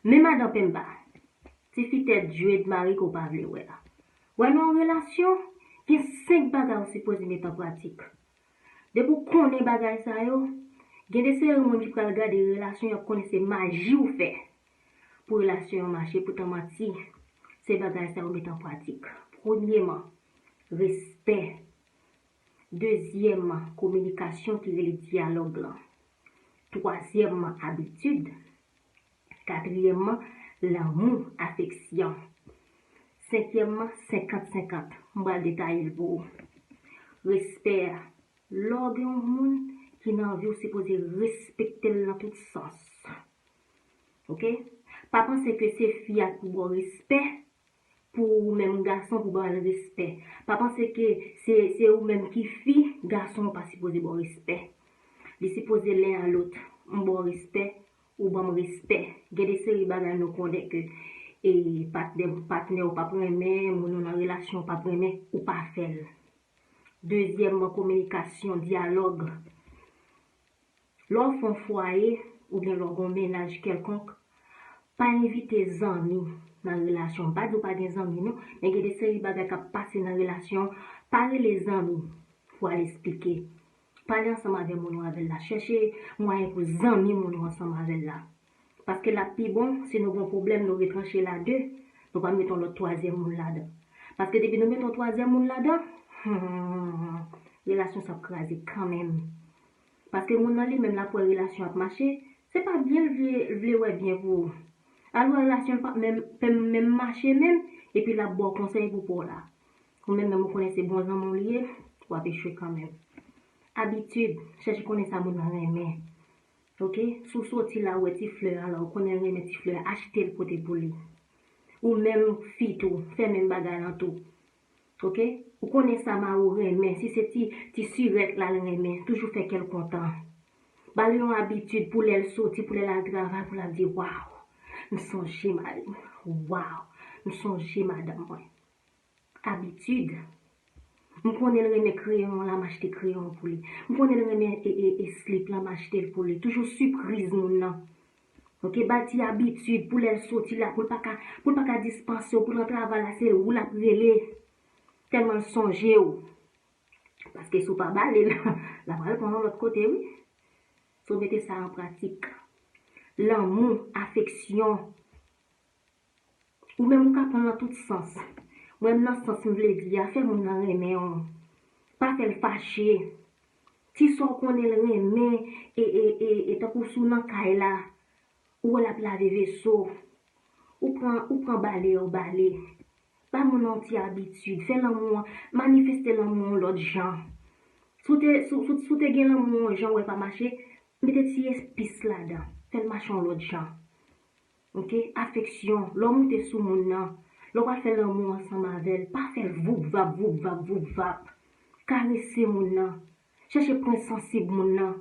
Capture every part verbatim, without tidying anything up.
Men madan Pemba, ti fi tèt djwed mari ke w pa vle wè a. Wè nan yon relasyon, gen senk bagay ou sipoze met an pratik. Depi w konnen bagay sa yo, gen de seri moun ki pral gade relasyon, y ap konnen se maji w fè pou relasyon an mache, poutan manti, se bagay sa yo met an pratik. Premyeman, respè. Dezyèmman, kominikasyon ki rele dyalòg lan. Twazyèmman, abitid. Katriyèmman, lanmou, afeksyon. Senkyèmman, senkant senkant. M pral detaye l pou ou. Respè a. Lè w gen yon moun ki nan vi w, sipoze respekte l nan tout sans. Oke? Pa panse ke se fi a ki pou ba w respè, pou ou menm gason pou ba l respè. Pa panse ke se, se ou menm ki fi, gason an pa sipoze ba w respè. Li sipoze len a lot. M ba w respè, ou ban m respè. Gen de seri bagay nou konnen ke e, patnè, patnè w p ap renmen, moun ou nan relasyon w p ap renmen, ou pa fè l. Dezyèmman, kominikasyon, dyalòg. Lè w fè yon fwaye oubyen lè w gen yon mennaj kèlkonk, pa envite zanmi nan relasyon. M pa di w pa gen zanmi non, men gen de seri bagay k ap pase nan relasyon, pa rele zanmi pou al esplike. Pale ansanm avè moun ou avè l la. Chèche mwayen pou zanmi moun ou ansanm avè l la. Paske l ap pi bon si nou gen yon pwoblèm, nou retranche l a de, nou pa met yon lòt twazyèm moun ladan. Paske depi nou met yon twazyèm moun ladan, hmm, relasyon sa ap kraze kanmenm. Paske moun nan li menm l ap wè relasyon ap mache, se pa byen l vle, l vle wè byen pou ou. Al wè relasyon l p ap menm, p ap menm mache menm, epi l ap ba w konsèy pou pa w la. Ou menm menm ou konnen se bon zanmi w li ye, w ap echwe kanmenm. Abitid, chèche konnen sa moun nan renmen. Oke? Si w soti la, ou wè ti flè a la, ou konnen l renmen ti flè a, achte l pote pou li. Ou menm fi tou, fè menm bagay lan tou. Oke? Ou konnen sa mari w renmen, si se ti, ti sirèt la l renmen, toujou fè kè l kontan. Ba li yon abitid pou lè l soti, pou lè l al travay, pou l ap di, waw, m sonje mari m, waw, m sonje madanm mwen. Abitid. M konnen l renmen kreyon, la m achte kreyon pou li. M konnen l renmen e, e, e slip, la m achte l pou li. Toujou sipriz moun nan. Oke, ba l ti abitid pou lè l soti la, pou l pa ka, pou l pa ka dispanse w, pou l nan travay la, se ou l ap rele. Tèlman l sonje w. Paske si w pa ba li l, l ap al pran yon lòt kote, wi. Si w mete sa an pratik. Lanmou, afeksyon, ou menm ou ka pran l nan tout sans. Mwen m nan sans m vle di a, fè moun nan renmen w. Pa fè l fache. Ti sa w konnen l renmen, e, e, e, e tankou si w nan kay la, ou wè l ap lave veso. Ou pran, ou pran bale, ou bale. Ba moun nan yon ti abitid. Fè lanmou an, manifeste lanmou an yon lòt jan. Si w te, si, si, si w te gen lanmou an yon jan, w wè pa mache, mete ti espis ladan. Fè l mache yon lòt jan. Oke? Afeksyon. Lè w moute sou moun nan, lè w pral fè lanmou ansanm avè l, pa fè l voup vap, voup vap, voup vap. Karese moun nan. Chèche pwen sansib moun nan.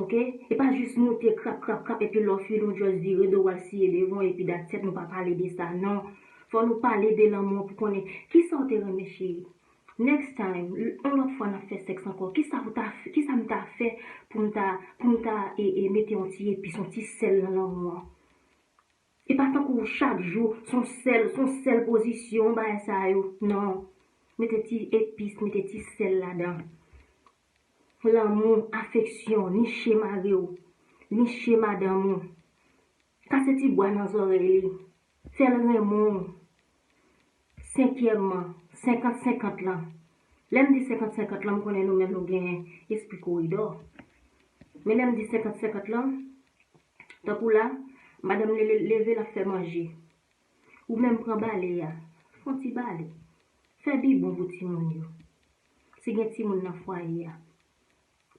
Oke? E pa jis moute krap, krap, krap, epi lè w fini, w just vire do w al siye devan w, epi that's it, nou pa pale de sa, non. Fò nou pale de lanmou an pou konnen kisa w te renmen, cheri. Next time, l-, yon lòt fwa n ap fè sèks ankò. Kisa ou ta f-, kisa m ta fè pou m ta, pou m ta, e, e, mete yon ti epis, yon ti sèl nan lanmou an? E pa tankou chak jou, se yon sèl, se yon sèl pozisyon, bagay sa yo. Non. Mete ti epis, mete ti sèl ladan. Lanmou, afeksyon, niche mari w, niche madanm ou. Kase ti bwa nan zòrèy li. Fè l renmen w. Senkyèmman, senkant senkant lan. Lè m di senkant senkant lan, m konnen nou menm nou gen espri koridò. Men lè m di senkant senkant lan, tankou la, madanm li le-, leve, l ap fè manje. Ou menm pran bale a, fè yon ti bale. Fè bibwon pou timoun yo. Si gen timoun nan fwaye a,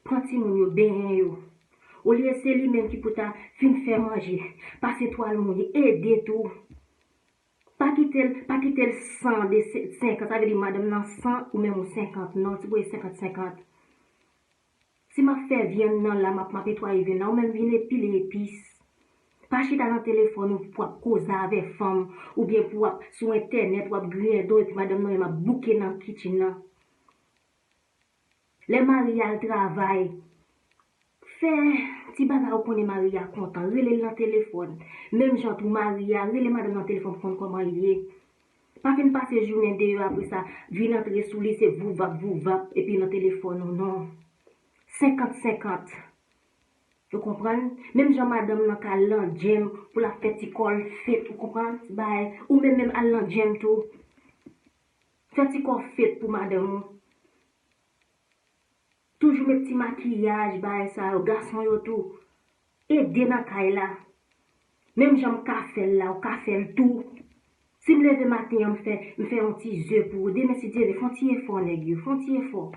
pran timoun yo, benyen yo. Olye se li menm ki pou ta fin fè manje, pase twal mouye, ede tou. Pa kite l, pa kite l san de se-, senkant, sa vle di madanm nan san, ou menm ou senkant, non, ti boye senkant senkant. Si m ap fè vyann nan la, m ap, m ap netwaye vyann nan, ou menm vin epile epis. Pa chita nan telefòn ou pou w ap koze avè fanm, oubyen pou w ap sou entènèt, w ap griyen do, epi madanm nan menm ap bouke nan kitchen nan. Lè mari al travay, fè, Ti bagay ou konnen mari a kontan, rele l nan telefòn. Menm jan tou mari a, rele madanm nan telefòn pou konn kòman l ye. Pa vin pase jounen deyò apre sa, vin antre sou li se vouvap vouvap epi nan telefòn ou non. Senkant senkant. Ou konprann? Menm jan madanm nan ka landjè m pou l ap fè ti kò l fet, ou konprann? Ti bagay, ou menm menm al landjè m tou. Fè ti kò fet pou madanm ou. Toujou met ti makiyaj, bagay sa yo, gason yo tou. Ede nan kay la. Menm jan m ka fè l la, ou ka fè l tou. Si m leve maten an, m fè, m fè yon ti ze pou ou. Demen, si Dye vle, fè yon ti efò, nèg yo. Fè yon ti efò.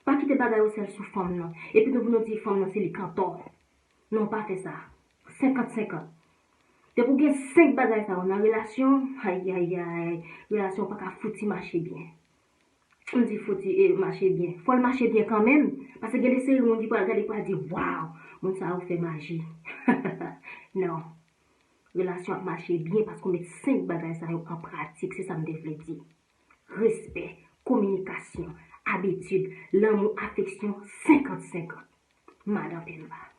Pa kite bagay yo sèl sou fanm nan. Epi nou pou nou di fanm nan se li k antò. Non, pa fè sa. Senkant senkant. Depi w gen senk bagay sa yo nan relasyon, ayayay, relasyon pa ka fouti mache byen. M di fouti e mache byen. Fò l mache byen kanmenm. Paske gen de seri moun ki pral gade, pral di, waw, moun sa yo fè maji. Non. Relasyon ap mache byen paske w met senk bagay sa yo an pratik. Se sa m te vle di. Respè, kominikasyon, abitid, lanmou, afeksyon, senkant senkant. Madan Penba.